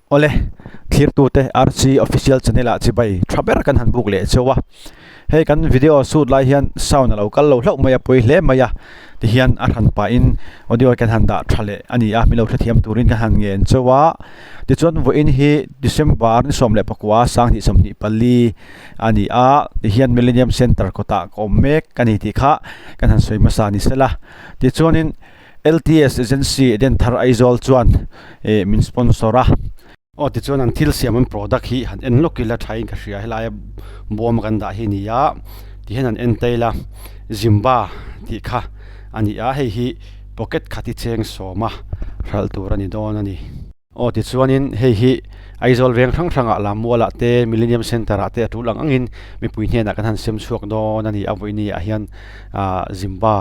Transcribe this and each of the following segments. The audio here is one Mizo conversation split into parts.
Awle, thlirtute RC Official Channel ah chibai tha ber kan han buk leh cheu a. Hei kan video shoot lai hian sound a lo kal lo hlauh mai a, pawi hle mai a. Tihian a hran pahin audio kan han dah tha leh a ni a, min lo hrethiam turin kan han ngen cheu a. Tichuan vawiin hi December ni 14 2024 a ni a, tihian Millennium Centre kawtah ka awm mek a ni tih kha kan han sawi hmasa ni sela. Tichuanin. LTS Agency Eden Thar Aizawl chuan eh min sponsor a. Aw tichuan an thil siam an product hi han en lawk ila thain ka hria helaia bawm kan dah hi a ni a tihian han en tail a Zimba tih kha a ni a hei hi pocket khat i cheng sawm a hralh tur a ni dawn a ni. Aw tichuanin hei hi Aizawl veng hrang hrangah Lammualah te Millennium Centre ah te a tul ang angin mipui hnenah kan han sem chhuak dawn a ni a vawiini ah hian ah Zimba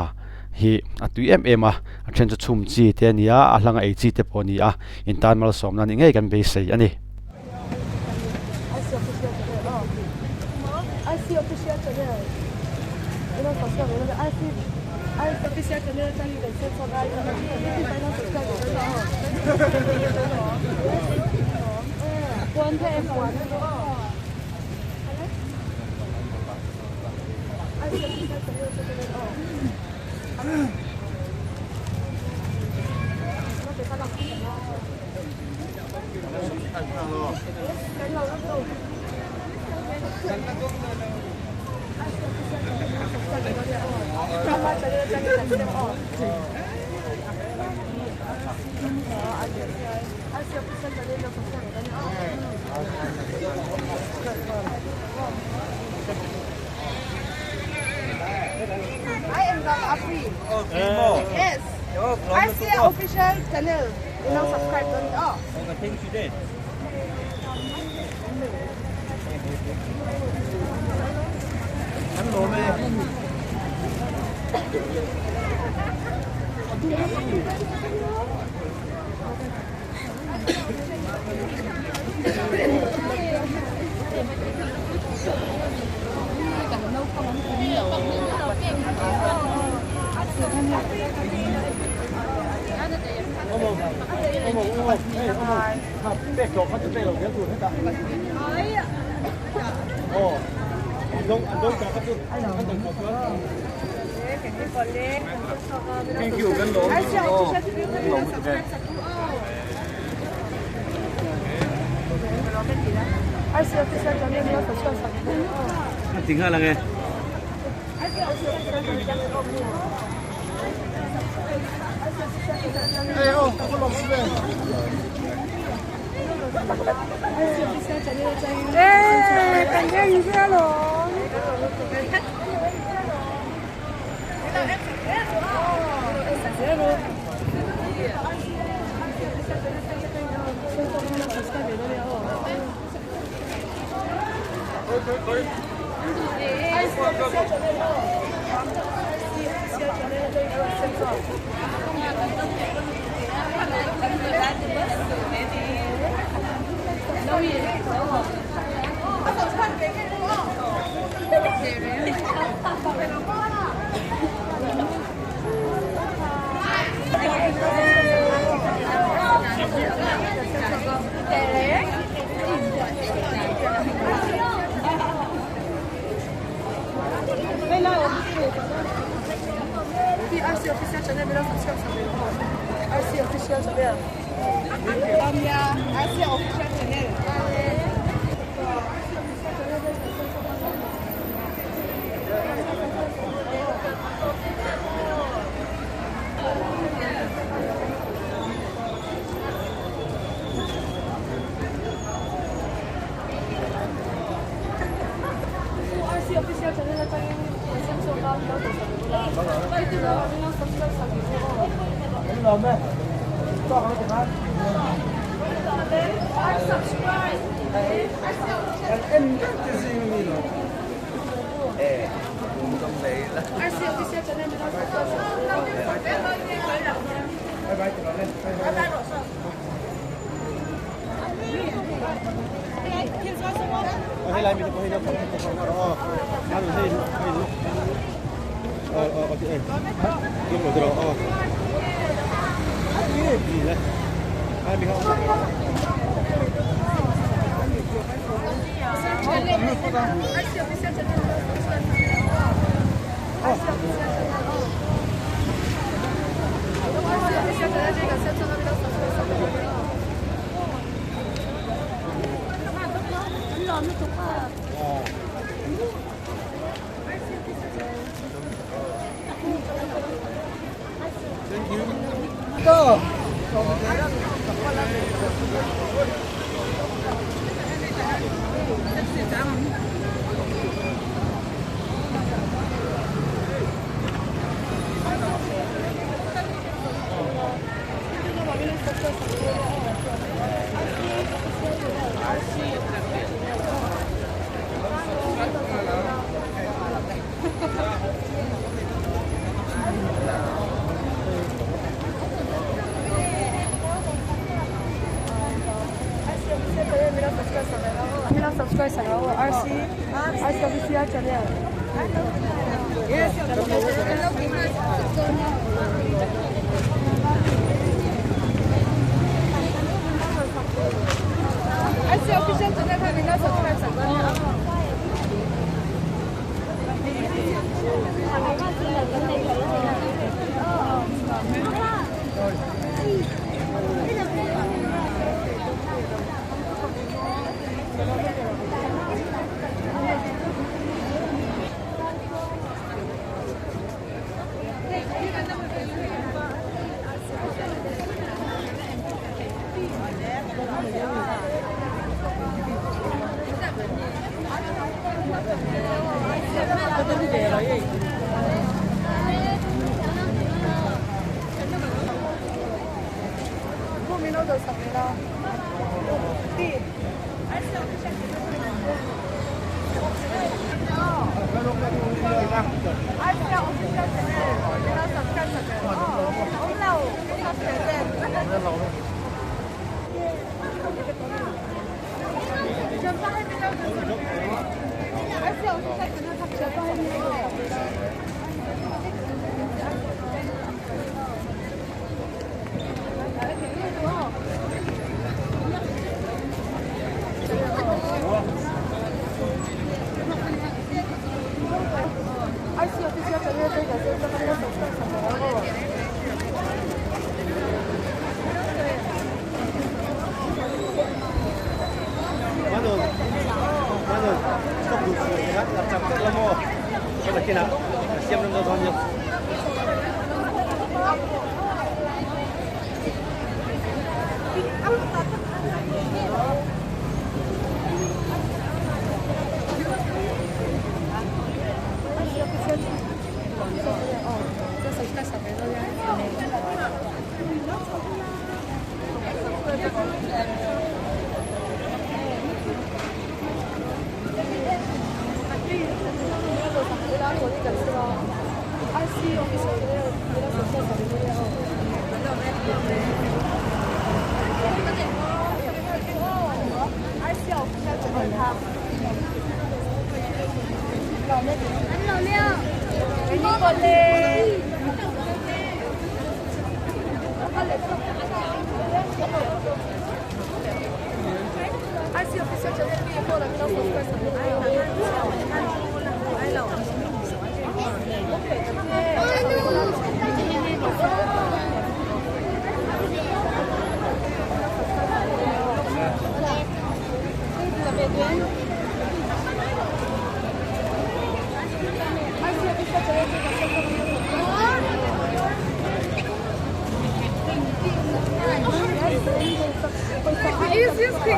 hi a tui em em a a then chu chhum chi te a ni a a hlanga ei chi te pawh a ni a intan malsawmna ni ngei kan beisei a ni. I am from Afri. Yes. RCA official channel. You know, subscribe to it. Oh.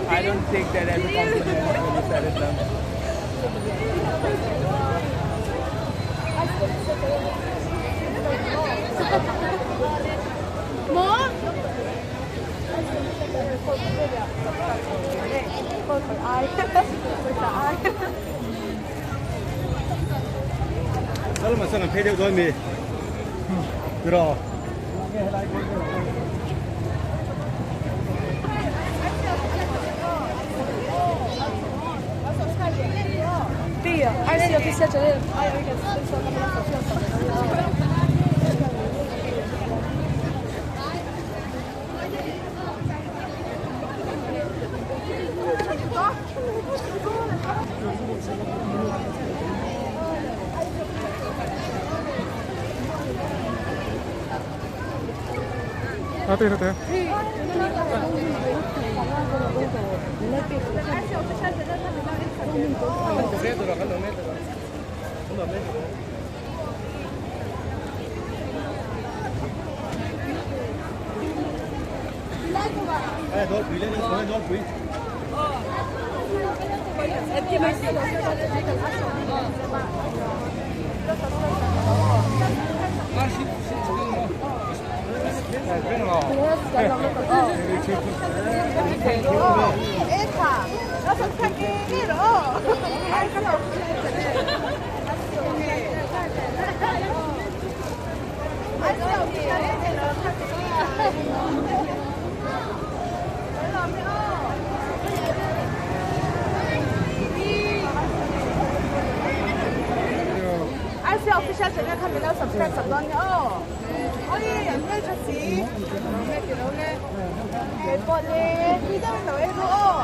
I don't take that as a compliment when you said it now. Official channel kha min lo subscribe sak dawn nia aw. Oi an hmeltha si. Kei pawh le tui deuh in lo ei ru aw.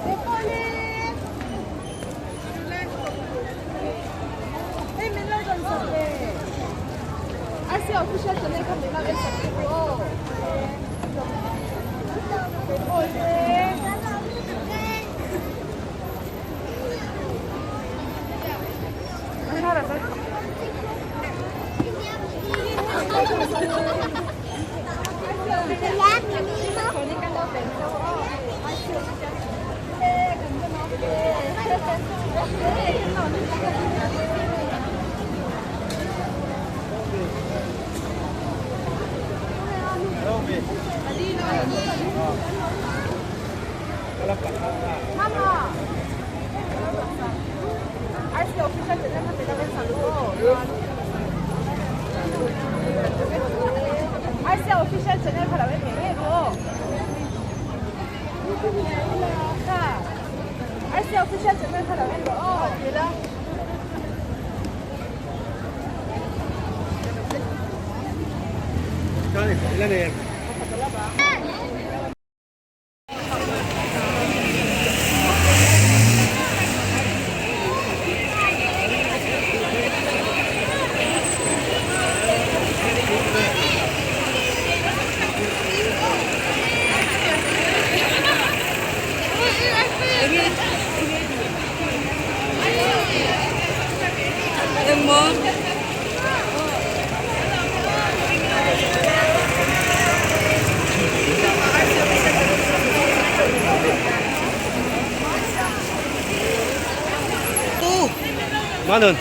Kei pawh le. Hei min lo rawn sak le. Rsa official channel kha min lo en sak ru aw. Kei pawh le. Rsa official channel kha lo en ngei ngei ru aw. Rsa official channel kha lo en rawh aw. 만 원.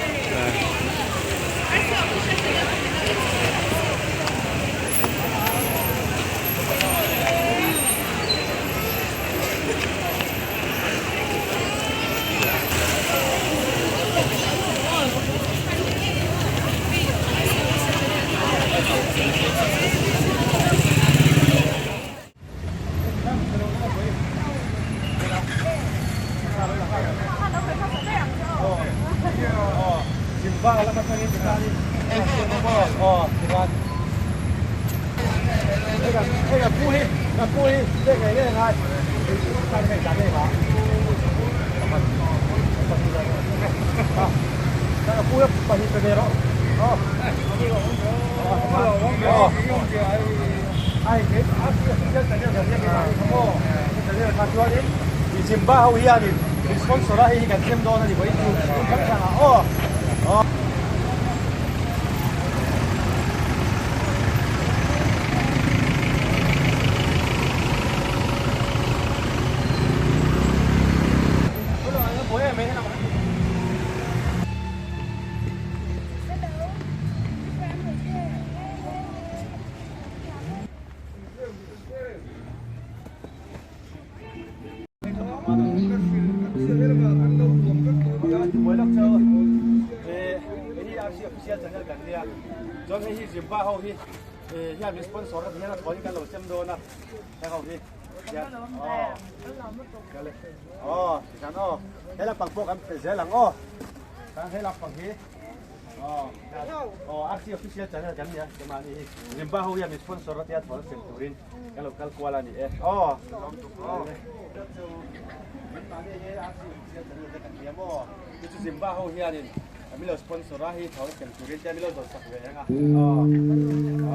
Min lo sponsor a hei tho sem turin te min lo zawh sak ve ang a. Aw.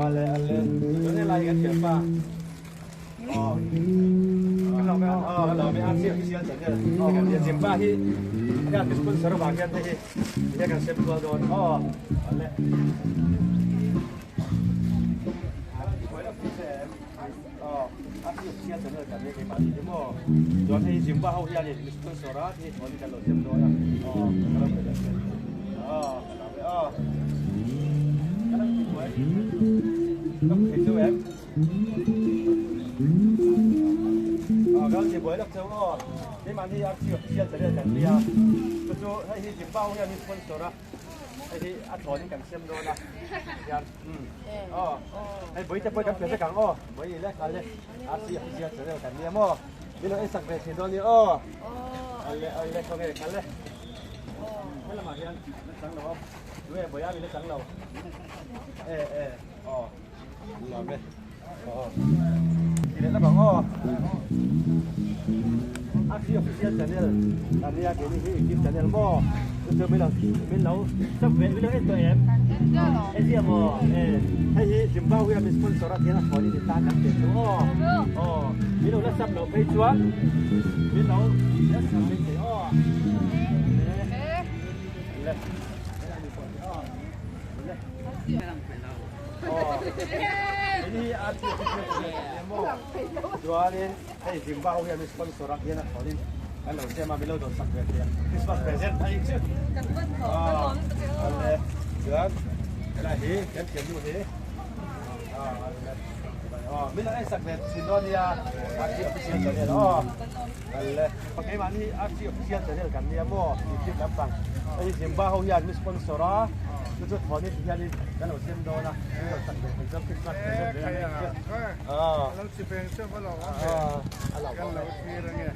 Ale ale. Chuan helai hi kan thianpa. Aw. Kan lo aw kan lo RC official channel. Aw kan nia Zimpa hi hian min sponsor avang hian hei hi tihian kan sem kual dawn. Aw. Ale. Aw. RC official channel kan nia keimah ni hi maw. Chuan hei Zimpa ho hianin min sponsor a hei tho ni kan lo sem dawn a. Aw. Ka lo pe leh che. Aw. Ka lo pe aw. Ka lo ti buai. Ka hmu thei cheu em? Aw ka lo ti buai lawk cheu aw. Keimahni RC official channel kan nia. Chu chu hei hi Zimpa ho hian min sponsor a. Hei hi a thlawnin kan siam dawn a. Hian umm aw hei bawihte pawh kan pe vek ang aw. Bawi leh kal le RC official channel kan nia maw. Min lo en sak ve thin dawn nia aw. Awle awle khawnge kal le. He lamah hian la chang lo a. Tunge bawia min la chang lo. E e aw nuam e aw ti leh lawk ang aw. RC official channel kan nia keini hi youtube channel maw chu chu min lo min lo sub ve min lo en tawh em en zia maw e hei hi Zimbabwe a min sponsor a thian a thawn in tan kan pe chu aw aw min lo la sub loh phei chuan min lo la sub mai thei aw le le chuanin hei Zimbabwe hian sponsor a hian a thawnin kan lo siam a min lo dawn sak ve thei a Christmas present a ih chu ale chuan helai hi kan thiannu hi min lo en sak ve thin dawn nia RC official channel aw ale keimahni RC official channel kan nia maw YouTube lampang hei Zimbabwe ho hian min sponsor a chu chu thawnin ti hianin kan lo siam dawn a min lo sak ve thei chuan Christmas present ve a nih chu a lo chi peng chu va lo awm ve kan lo thlir ange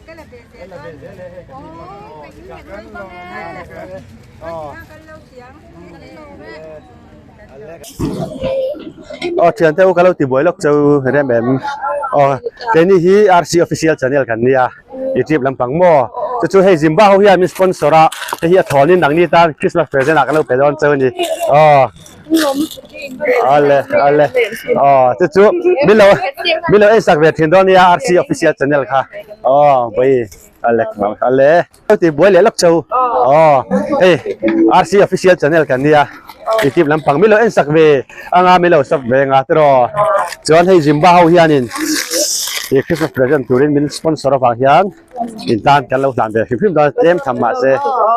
kan lo Aw thian te u ka lo ti buai lawk cheu rem em aw keini hi RC official channel kan nia youtube lampang maw chu chu hei Zimba ho hian min sponsor a hei hi a thawn in nangni tan Christmas present ah kan lo pe dawn cheu a ni aw ale ale aw chu chu min lo min lo en sak ve thin dawn nia RC official channel kha aw vawi ale ale. Ti buai leh lawk cheu aw hei RC official channel kan nia youtube lampang milo en sak ve anga milo sub ve anga tiraw chuan hei Zimba ho hianin ih Christmas present turin min sponsor avang hian in tan kan lo hlan ve hrim hrim dawn tlem tham mahse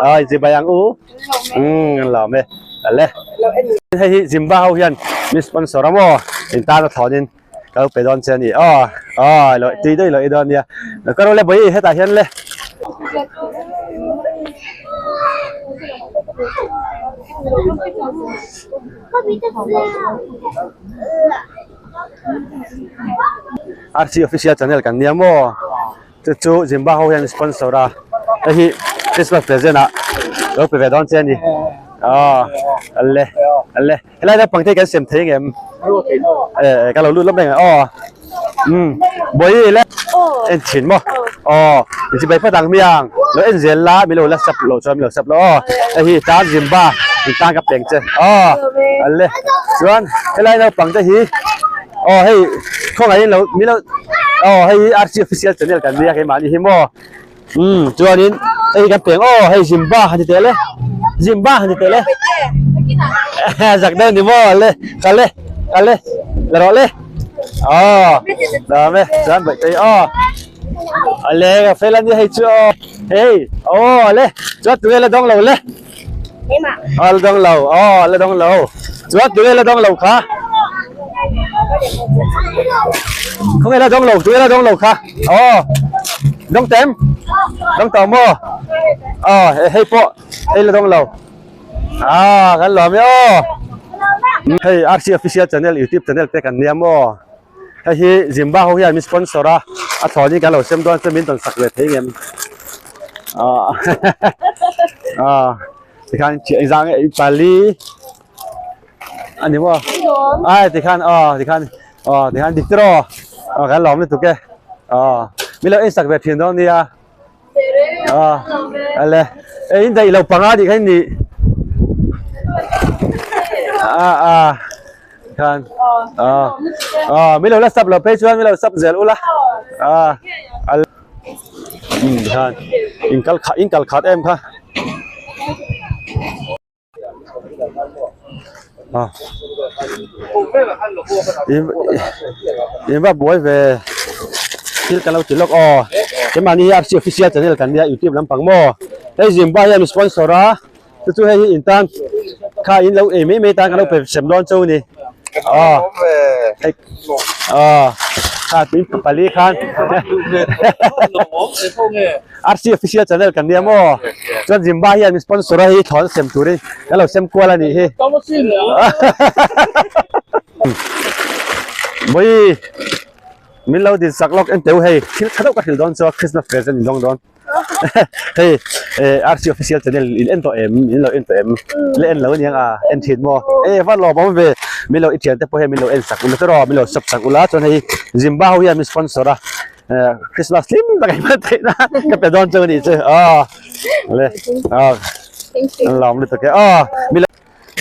aw inchibai ang u umm an lawm e ale hei hi Zimba ho hian min sponsor a maw in tan a thlawnin. Ka lo pe dawn che a ni aw aw lo tui daih loh i dawn nia ka ro le bawi hetah hian le. RC official channel kan nia maw chu chu Zimba ho hian sponsor a hei hi Christmas present ah lo pe ve dawn che a ni aw le le. Helai naupang te hi kan sem thei ngem? Eh ka lo lut lawp reng aw. Um bawi le en thin maw? Aw inchibai phawt ang miang lo en zel la mi lo la sap lo chuan mi lo sap lo aw. Hei hi tan Zimba in tan ka peng che aw ale chuan helai naupang te hi aw hei khawngaihin lo mi lo aw hei hi RC official channel kan nia keimahni hi maw. Umm chuanin hei kan peng aw hei Zimba han ti teh le Zimba han ti teh le zak deuh ni maw le kal le kal le la rawh le aw dam e chuan baih tei aw ale ka fel ani hei chu aw hei aw le chuan tunge la dawng lo le aw la dawng lo aw la dawng lo chuan tunge la dawng lo kha khawnge la dawng lo tunge la dawng lo kha aw dawng tem dawng tawh maw aw hei pawh hei la dawng lo ah kan lawm e aw hei RC official channel youtube channel te kan nia maw hei hi Zimba ho hian min sponsor a a thlawnin kan lo sem dawn chu min tawn sak ve thei ngem ah ah tikhan zang pali ani maw ai tikhan aw tikhan aw tikhan dik tiraw aw kan lawm lutuk e aw min lo en sak ve thin dawn nia. A ale e in daih lo panga nih kha in nih a a khan a a mi lo la sub lo phei chuan mi lo sub zel ula a ale um khan in kal khat in kal khat em kha. In va buai ve thil kan lo ti lawk aw keimahni hi RC official channel kan nia youtube lampang maw hei Zimba hian sponsor a chu chu hei hi in tan kha in lo ei mai mai tan kan lo pe sem dawn chu ni aw hei aw kha tui pali khan RC official channel kan nia maw chuan Zimba hian min sponsor a hei thlawn sem turin kan lo sem kual a nih hi Bawi min lo din sak lawk en teu hei thil tha deuh ka hrilh dawn chuan Christmas present in dawng dawn hei RC official channel in en tawh em in lo en tawh em la en lo aniang a en thin maw e va lawm awm ve min lo i thian te pawh hian min lo en sak ula tawh min lo sub sak ula chuan hei Zimba ho hian min sponsor a Christmas hlim tak in hman theih na ka pe dawn chu a nih chu aw le aw an lawm lutuk e aw mi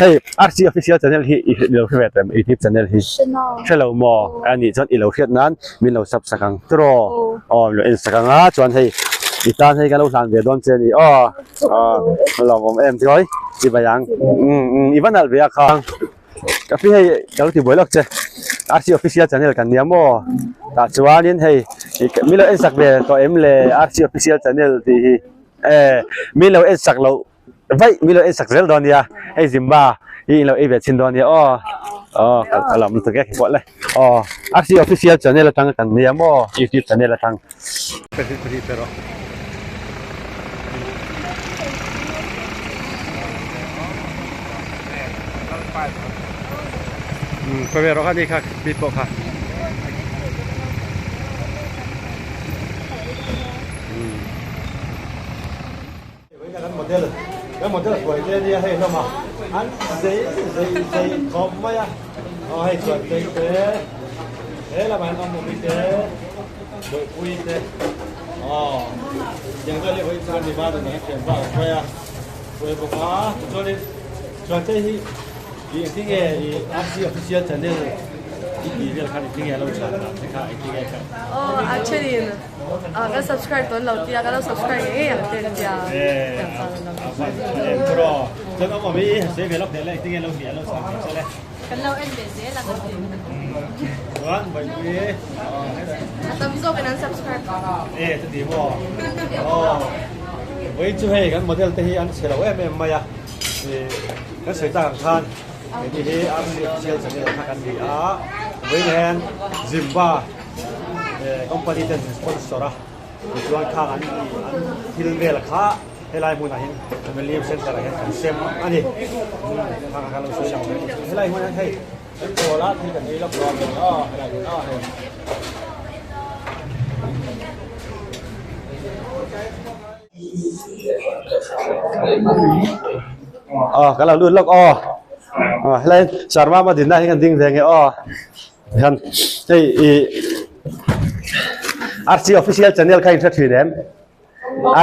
hei RC official channel hi i lo hre ve tawh em youtube channel hi hre lo maw a nih chuan i lo hriat nan min lo sub sak ang tiraw aw min lo en sak ang a chuan hei i tan hei kan lo hlan ve dawn che a ni aw aw a lawmawm em tiraw chibai ang i va nalh ve a kha. Ka pi hei ka lo ti buai lawk che RC official channel kan nia maw tah chuanin hei mi lo en sak ve tawh em le RC official channel tih hi e mi lo en sak loh vaih mi lo en sak zel dawn nia hei Zimba hi in lo ei ve chhin dawn nia aw aw ka lam lutuk e pawh le aw RC official channel atang kan nia maw youtube channel atang. Pe rawh kha ni kha mi pawh kha. Kan model kan model hruai te nia hei hlawm a an zei zei zei khawp mai a aw hei chuan tei te he lamah hian awm awmi te bawihpui te aw tiang vel hi vawiin chuan ni va dan ang thian va ang hruai a hruai bawk a tichuanin chuan tei hi Ih engtin nge i RC official channel i tih vel khan engtin nge a lo chhan dan che kha engtin nge kha. Aw a thenin kan subscribe tawn lo tia kan lo subscribe ngei ngei ang te an tia. Eh a van tha em chu rawh. Chuan awm awm i sawi ve lawk hle le engtin nge lo hnih a lo chhan ve che le. Kan lo en ve zel a kan ti. Chuan Bawipuii A tam zawkin an subscribe. Eh chuti maw. Aw Vawiin chu hei kan model te hi an chhe lo em em mai a. Kan sawi tak ang khan hei hi RC official channel kha kan ni a vawiin hian Zimba company ten sponsor a tichuan khang an an thil vel kha helai hmunah hian William center ah hian kan sem a ni khang kha kan lo sawi lang ve helai hmunah hian hei kan chawl a thil kan ei lawk dawn a ni aw helai hian aw hei. Aw kan lo lut lawk aw aw helai Sharma ma dinna hi kan ding ve nge aw hian hei ih RC official channel kha in hre thin em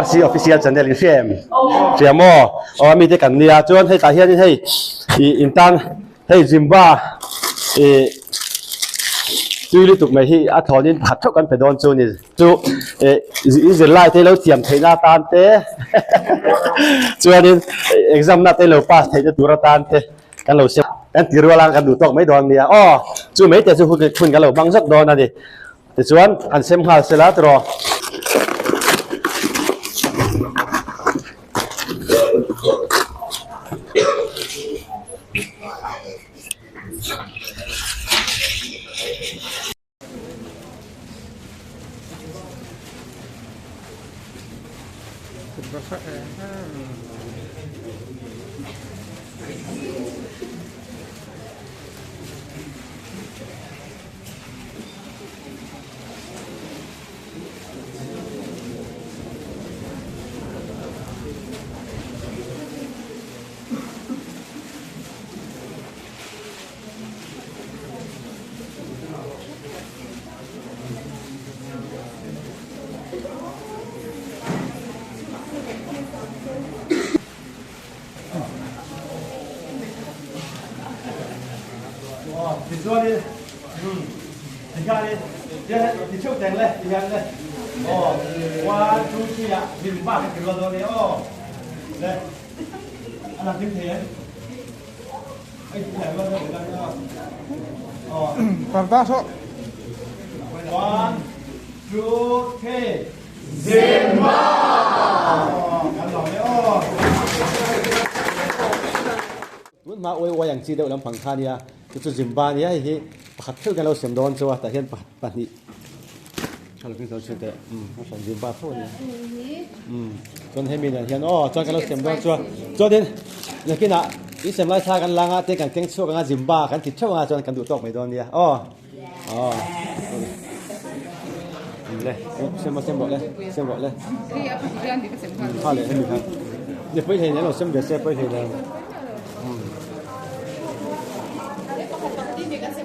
RC official channel in hria em hria maw aw ami te kan nia chuan hei tah hianin hei ih in tan Hei Zimba ih tui lutuk mai hi a thawn in pakhat theuh kan pe dawn chu ni chu ih in zirlai te lo thiam theih na atan te chuanin exam na te lo pass theih na tur atan te kan lo siam kan ti rual ang kan duh tawk mai dawn nia aw chu mai te chu hun hun kan lo hmang zawk dawn a ni tichuan an sem nghal sela tiraw. Tichuanin umm tikhianin tihian ti theuh teng le tihian le aw one two three ah hlim bak a ti rual dawn nia aw le a lang hlim thei em hei ti rual dawn nia aw Parda saw. One two three Zimba kan lawm e aw. Tun hma uai uai ang chi deuh lampang kha nia chu chu Zimba nia hei hi pakhat theuh hian lo sem dawn chu a tah hian pakhat pahnih a lo keng chho teh umm a hran Zimba tho ania umm chuan hemi nen hian aw chuan kan lo sem dawn chu a chuanin nakinah in sem lai thla kan la anga te kan keng chhuak anga Zimba kan ti theuh anga chuan kan duh tawk mai dawn nia aw aw le sem sem rawh le sem rawh le kha leh hemi kha ni pawi hlei nen lo sem ve se pawi hlei nen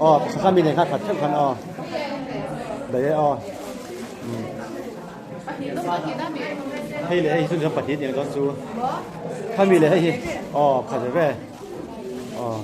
aw kha mi nen kha khat theuh khan aw daih e aw hei leh hei chu pahnih nen chuan chu kha mi leh hei hi aw khat ve ve aw.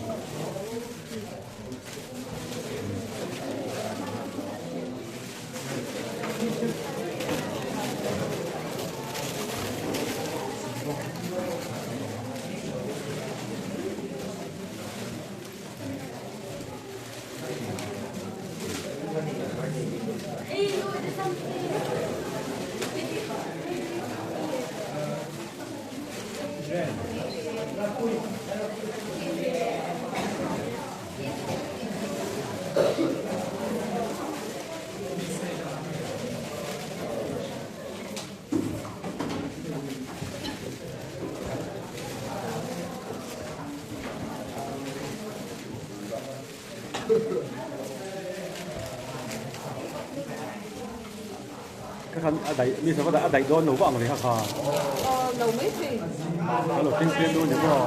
Ka khan a daih mi sawm a daih dawn lo vang ve kha kha. Lo mai thei. Ka lo thleng tlem dawn ni maw.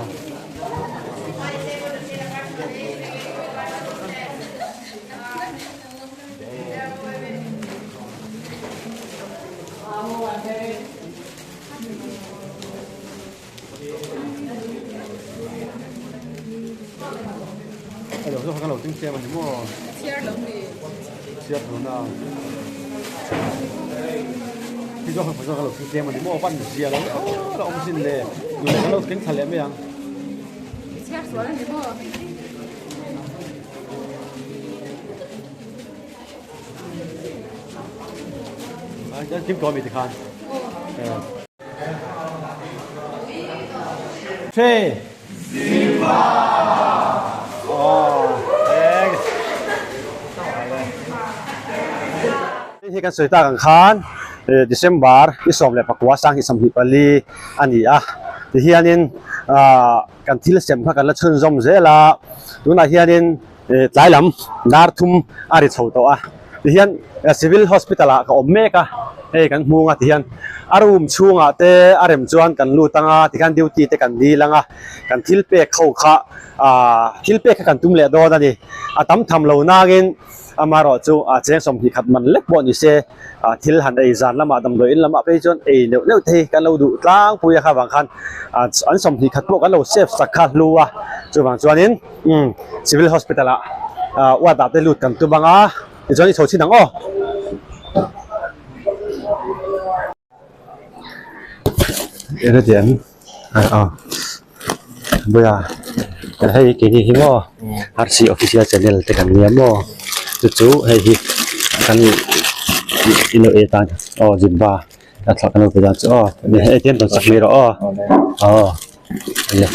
A lo zawk kha ka lo thleng tlem a ni maw. Chhiar lo ni. Chhiar lo na. Khi zawk kha ka lo thleng tlem a ni maw pan zia lo aw la awm sin le. Nula ka lo thleng thla leh mai ang. Chhiar sual a ni maw. A kim tawh a mi tikhan. Three. Zimba. Oh, Hei kan sawi tak ang khan December ni 14 2024 a ni a. Tihianin kan thil sem kha kan la chhunzawm zel a. Tunah hianin tlai lam dar thum a ri chho tawh a tihian civil hospital ah ka awm mek a hei kan hmung a tihian a room chhungah te a rem chuan kan lut anga tikhian duty te kan dil anga kan thil pek ho kha ah thil pek kha kan tum leh dawn a ni a tam tham lo nangin amaherawh chu a cheng 21 man lek pawh ni se ah thil han ei zan lamah damdawi in lamah phei chuan ei neuh neuh te hi kan lo duh tlangpui a kha vang khan ah an 21 pawh kan lo save sak kha hlu a chuvang chuanin umm civil hospital ah ah ward ah te lut kan tum ang a tichuan i chho chhin ang aw. Eng a tiang ah buia hei keini hi maw RC official channel te kan nia maw chu chu hei hi kan ilo e tan aw zimba a thla kan lo pe dan chu aw hei tlem tawn sak mai rawh aw aw le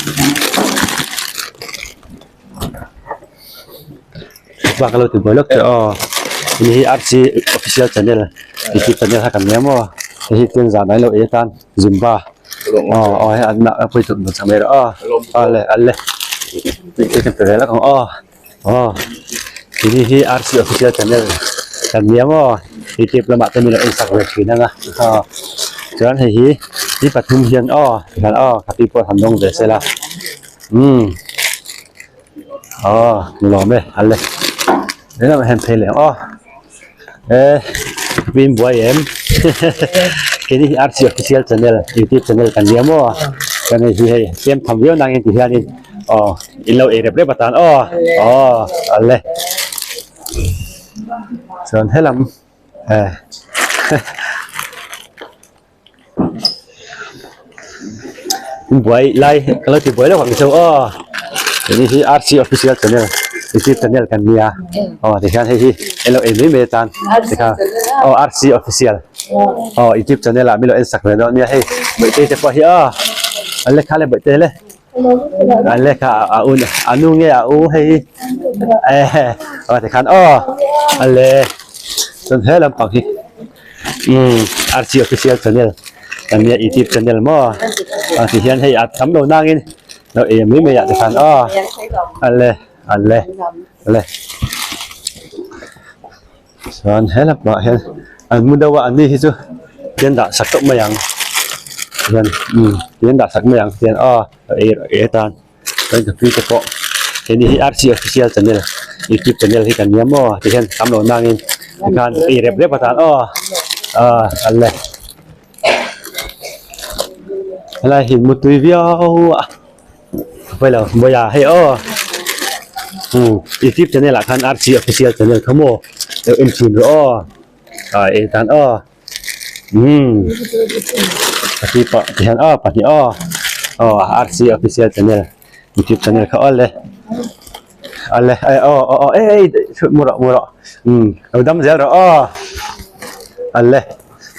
bak a lo ti buai lawk che aw hei hi RC official channel youtube channel kha kan nia maw hei hi tlem zan ai lo ei atan zimba aw aw hei an a pawih tawp sak mai rawh aw aw le a le hei kan pe ve lawk ang aw aw hei hi RC official channel kan nia maw youtube lamah te min lo en sak ve thin ang a aw chuan hei hi ni pathum hian aw tikhan aw ka pi pawh han dawng ve sela umm. Aw ni lawm e a le eng lamah hian phei leh ang aw e min buai em keini hi RC official channel youtube channel kan nia maw kan hei hi hei tlem tham viau nangin ti hianin aw in lo ei rep rep atan aw aw ale chuan helam eh buai lai ka lo ti buai lo ang chu aw hei hi RC official channel youtube channel kan nia aw tikhian hei hi ilo ei mai mai atan tikha aw RC official aw youtube channel ah milo en sak ve dawn nia hei bawihte te pawh hi aw an lekha le bawihte le an lekha a u a nu nge a u hei hi eh aw tikhan aw ale chuan he lampang hi Umm RC official channel kan nia youtube channel maw a ti hian hei a tam lo nangin lo ei mai mai ah te khan aw ale ale ale chuan he lamah hian an mu deuh a an ni hi chu tian dah sak tawp mai ang hian umm tian dah sak mai ang tian aw ei ei atan. Kan ka pi te pawh heni hi RC official channel youtube channel hi kan nia maw ti hian tam lo nangin tikhan ei rep rep atan aw ah a le helai hi mutui viau a pawilo mawia hei aw um youtube channel ah khan RC official channel kha maw lo en thin rawh aw ah ei tan aw. Umm pahnih pah ti hian aw pahnih aw aw RC official channel youtube channel kha aw le aw le eh aw aw aw eh eh mu rawh mu rawh umm lo dam zel rawh aw aw le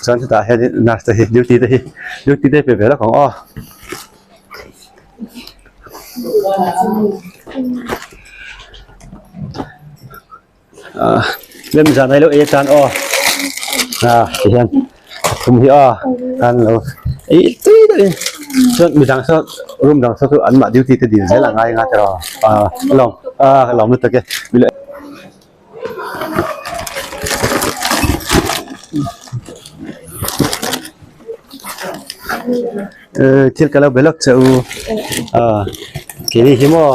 chuan chutah hian nurse te hi duty te hi duty te pe ve lawk ang aw. Ah lem zan ai lo ei atan aw ah ti hian a thum hi aw an lo ei tui deuhin chuan midang saw room dang saw chu an mah duty te dil zel a ngai nga tiraw ah a lawm ah a lawm lutuk e Eh thil ka lo be lawk che u ah keini hi maw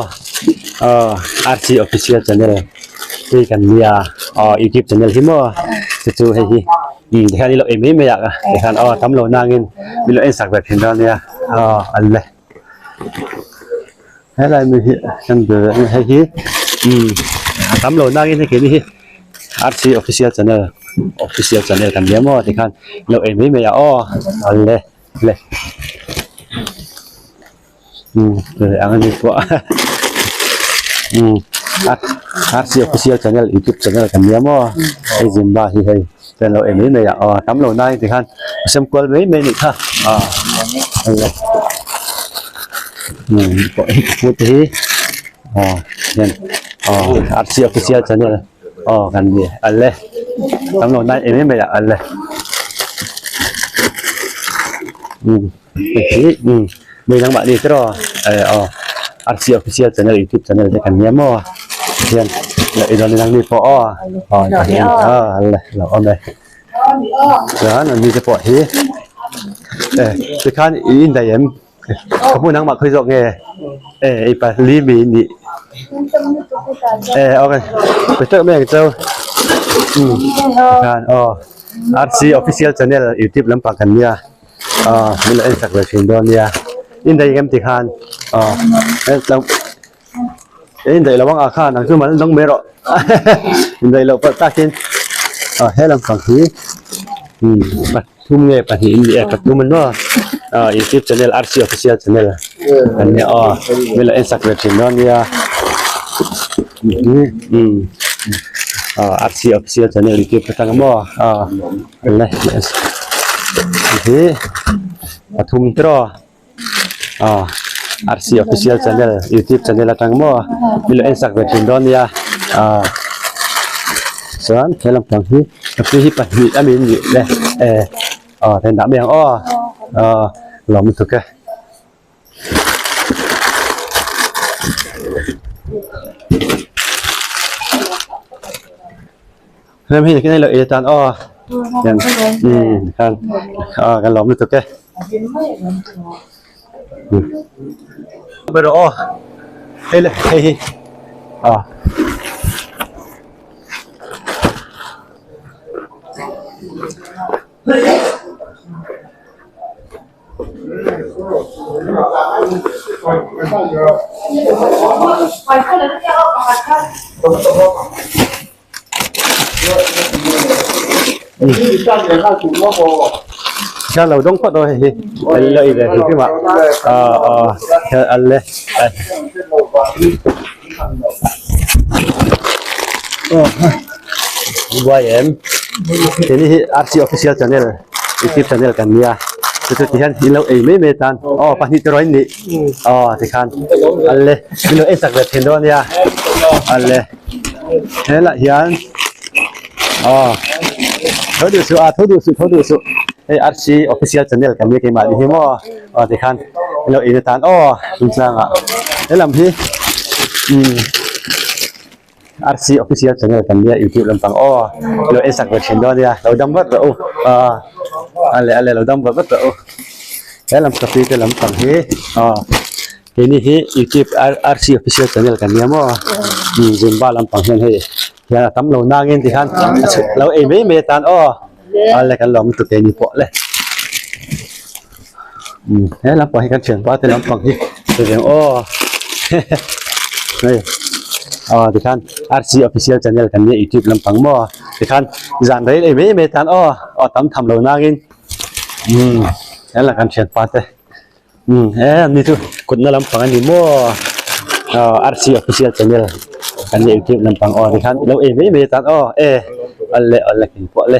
ah RC official channel hei kan nia aw youtube channel hi maw chu chu hei hi umm tikhian ilo ei mai mai ah tikhian aw tam lo nangin min lo en sak ve thin dawn nia aw an le helai mi hi kan be ve ang hei hi umm a tam lo nangin hei keini hi RC official channel official channel kan nia maw tikhan ilo ei mai mai ah aw an le. Le umm le ang ani pawh umm RC official channel youtube channel kan nia maw hei zimba hi hei chuan lo en mai mai ah aw tam lo nai ti khan a sem kual mai mai anih kha ah le umm pawh hei ka put hi ah hian aw RC official channel aw kan ni a le tam lo nai em em mai ah a le umm hei hi umm mi dang mahni te rawh eh aw RC official channel youtube channel te kan nia maw hian i rawn inang mi pawh aw aw a le lo awm e chuan an ni te pawh hi eh tikhan i indaih em. Ka hmun ang mah khawi zawk nge eh i pa li mi nih eh ok pe teuh mai ang cheu um tikhan aw RC official channel youtube lampang kan nia aw min lo en sak ve thin dawn nia in daih em tikhan aw in daih lo ang ah khan ang chu mal dang mai rawh in daih loh pawh takin aw he lampang hi um Pathum nge pahnih in ni e pathum an maw ah youtube channel RC official channel an nia aw min lo en sak ve thin dawn nia umm ah RC official channel youtube atang maw ah le hi pathum tiraw ah RC official channel youtube channel atang maw min lo en sak ve thin dawn nia ah chuan he lampang hi a hi pahnih a min nih le eh aw then dah mai ang aw ah lawm lutuk e. Rem hi nakin lo ei atan aw hian umm khan aw kan lawm lutuk e ber aw hei le hei hi aw Kha lo dawng phawt aw hei hi an la ei ve hrim hrim a ah ah hian an le buai em keini hi RC official channel youtube channel kan nia chu chu tihian in lo ei mai mai atan aw pahnih te rawh in nih aw tikhan an le in lo en chak ve thin dawn ania an le. Helaiah hian aw tho duh suh a tho duh suh tho duh suh hei RC official channel kan nia keimah ni hi maw aw tikhan ilo in atan aw chungchangah helam hi umm RC official channel kan nia youtube lampang aw ilo en sak ve thin dawn ania lo dam vat rawh u aw a leh a leh lo dam vat vat rawh u helam kapi te lampang hi aw. Keini hi youtube RC official channel kan nia maw zumba lampang hian hei hian a tam lo nangin ti khan a chhuk lo ei mai mai atan aw a le kan lawm lutuk keini pawh le he lampang hi kan thianpa te lampang hi hei aw hei aw ti khan RC official channel kan nia youtube lampang maw ti khan zan rei ei mai mai atan aw aw tam tham lo nangin he la kan thianpa te. Umm he ani chu kutna lampang ani maw aw RC official channel kan nih tih lampang aw tikhan ilo ei mai mai atan aw e awle awle eng pawh le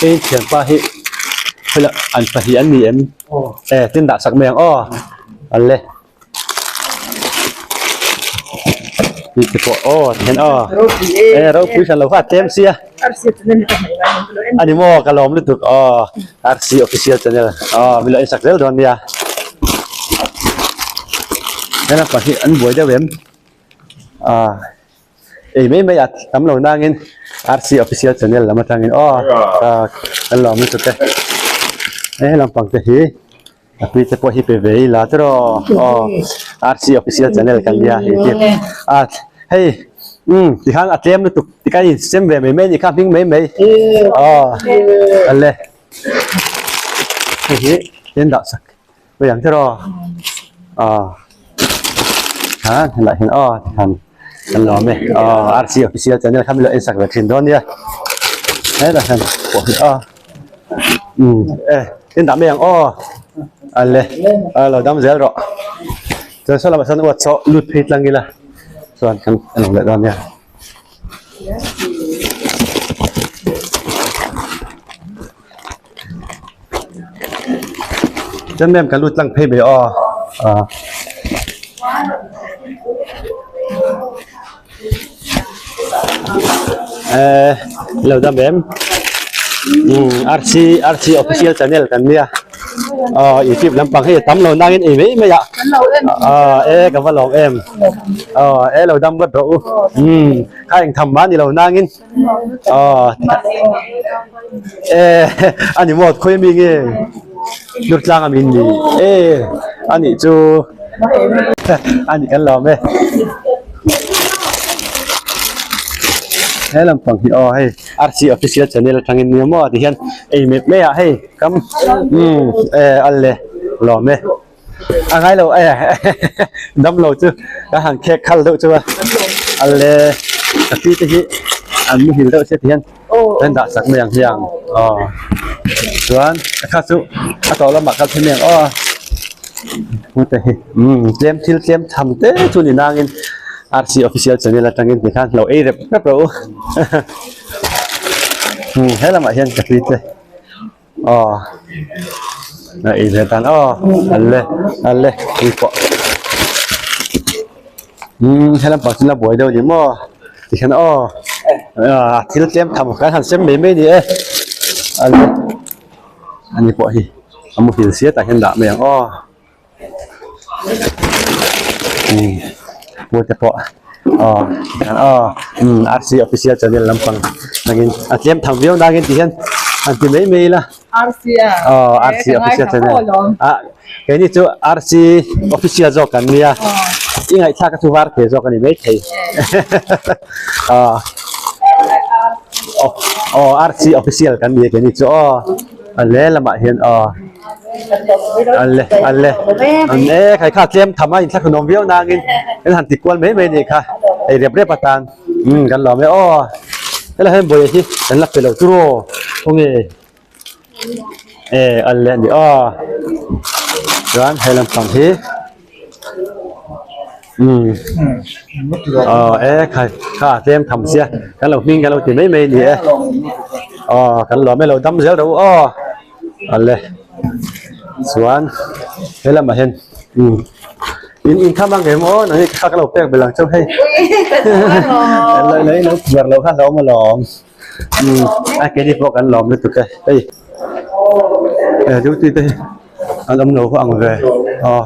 hei thianpa hi helai an pahnih an ni em e tin dah sak mai ang aw awle tih te pawh aw tikhian aw e ropui hran lo kha a tlem sia ani maw ka lawm lutuk aw. RC official channel aw min lo en sak zel dawn nia heng lampang hi an buai deuh em ah ei mai mai a tam lo nangin RC official channel lam atangin aw ah kan lawm lutuk e he lampang te hi a tui te pawh hi pe ve ila tiraw aw RC official channel kan nia hei hi ah hei umm tikhan a tlem lutuk tikhan in sem ve mai mai a nih kha hming mai mai aw ale hei hi in dah sak mai ang tiraw aw ha helaiah hian aw tikhan kan lawm e aw RC official channel kha min lo en sak ve thin dawn nia helaiah hian pawh hi aw umm e in dah mai ang aw ale a lo dam zel rawh chuan saw lamah sawn uat saw lut phei tlang ila chuan kan en leh dawn nia. Chuan ma'am kan lut tlang phei mai aw ah. Eh lo dam em um RC RC official channel kan nia aw youtube lampang hei tam lo nangin ei mai mai a ah e ka va lawm em aw e lo dam vat rawh u um kha eng tham mah ni lo nangin aw e ani maw khawi mi nge Durtlang a min ni e ani chu ani kan lawm e he lampang hi aw hei RC official channel atangin nia maw ti hian ei mep mai ah hei kam umm e alle lawm e a ngai lo e dam lo chu ka han khek khal deuh chu a alle ka pi te hi an muhil deuh sia ti hian an dah sak mai ang hiang aw chuan a kha chu a tawh lamah kal phei mai ang aw hmute hi umm tlem thil tlem tham te chu ni nangin RC official channel atangin tikhan lo ei rep rep rawh u umm he lamah hian ka pi te aw a ei ve tan aw alle alle tui pawh umm helam pang chu la buai deuh a ni maw tikhian aw ah thil tlem tham kan han sem mai mai a ni e alle ani pawh hi a muhil sia tah hian dah mai ang aw. Umm pute pawh aw aw umm RC official channel lampang nangin a tlem tham viau nangin ti hian han ti mai mai ila RC a aw RC official channel a keini chu RC official zawk kan nia i ngaihthlak a chu var thei zawk a ni maithei aw aw RC official kan nia keini chu aw a lehlamah hian aw. Alle alle an e khai kha tlem tham a inthlahrun awm viau nangin kan han ti kual mai mai anih kha hei rep rep atan umm kan lawm e aw helai hian buai hi kan la pe lo chu aw khawnge e alle ani aw chuan he lampang hi umm aw e khai kha tlem tham sia kan lo hming kan lo ti mai mai ani e aw kan lawm e lo dam zel ro aw. Ale chuan he lamah hian umm in in kham ang em aw nangni kha ka lo pek belh ang chauh hei lo chhiar loh kha hlauhawm alawm umm a keini pawh kan lawm lutuk e hei he duty te hi an awm lo ang ve aw.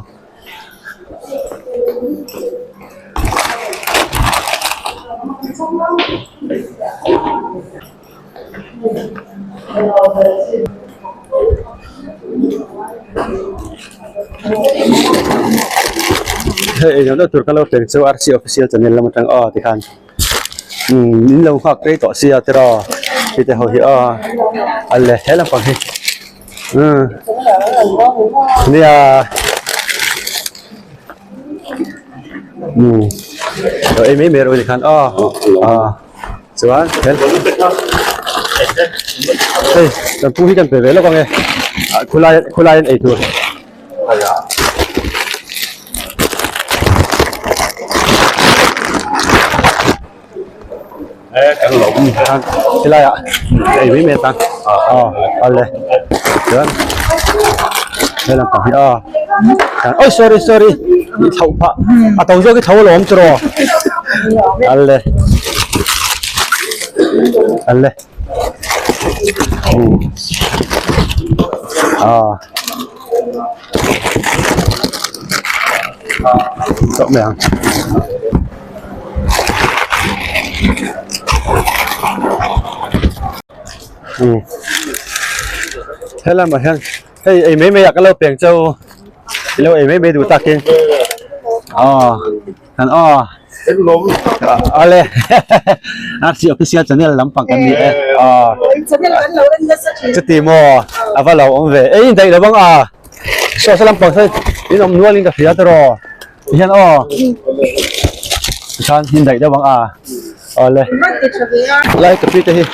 Hei englo deuh tur ka lo thleng chu RC official channel lam atang aw tikhan umm in lo nghak rei tawh sia tiraw hei te ho hi aw a le he lampang hi umm nia umm lo ei mai mai rawh tikhan aw aw. Chuan hei kan pu hi kan pe ve lawk ang e ah khulai khulai an ei tur. Helai ah ei mai mai atan aw awle chuan he lampang hi aw oi sorry sorry i thlauh phah a to zawk i thlo alawm chu rawh ale ale ah tawh mai ang helamah hian hei ei mai mai ah ka lo peng chau ilo ei mai mai duh takin aw kan aw ale RC official channel lampang kan ni e aw chuti maw a va lo awm ve ei indaih lo bang a saw saw lampang saw in awm nual in ka hria tawh hian aw tikhan indaih deuh ang a awle lai ka pi te hi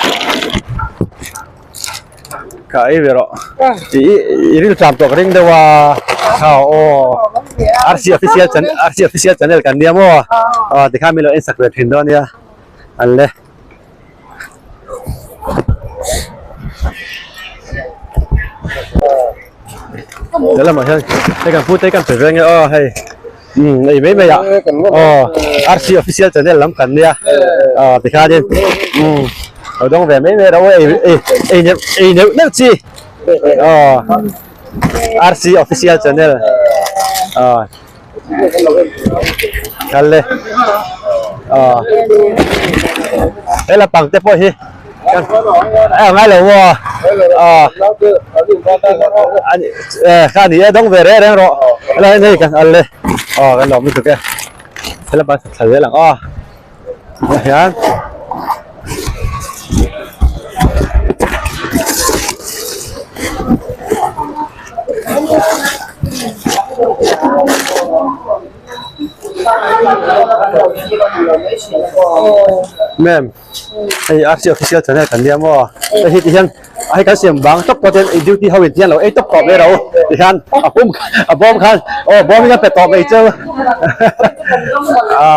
Ka ei ve rawh. I i ril tlam tawh ka ring deuh a. Kha aw. RC official channel RC official channel kan nia maw. Aw tikhan min lo en sak ve thin dawn nia. An le. He lamah hian hei kan pute kan pe ve nge aw hei. Umm ei mai mai ah aw RC official channel lam kan nia aw tikhanin umm lo dawng ve mai mai ro ei ei ei neuh ei neuh neuh chi aw RC official channel aw kal le aw he lampang te pawh hi a ngai lo maw aw kha ni e dawng ve reng reng rawh helai hei kan al le aw kan lawm lutuk e helai bus thla zel ang aw ah hian Ma'am. Hei RC official channel kan nia maw hei hi ti hian hei kan siam bang tawp tawh ten duty ho in ti hian lo ei tawp tawp mai ro ti hian a pum a bawm khan aw bawm in a pe tawp mai cheu a.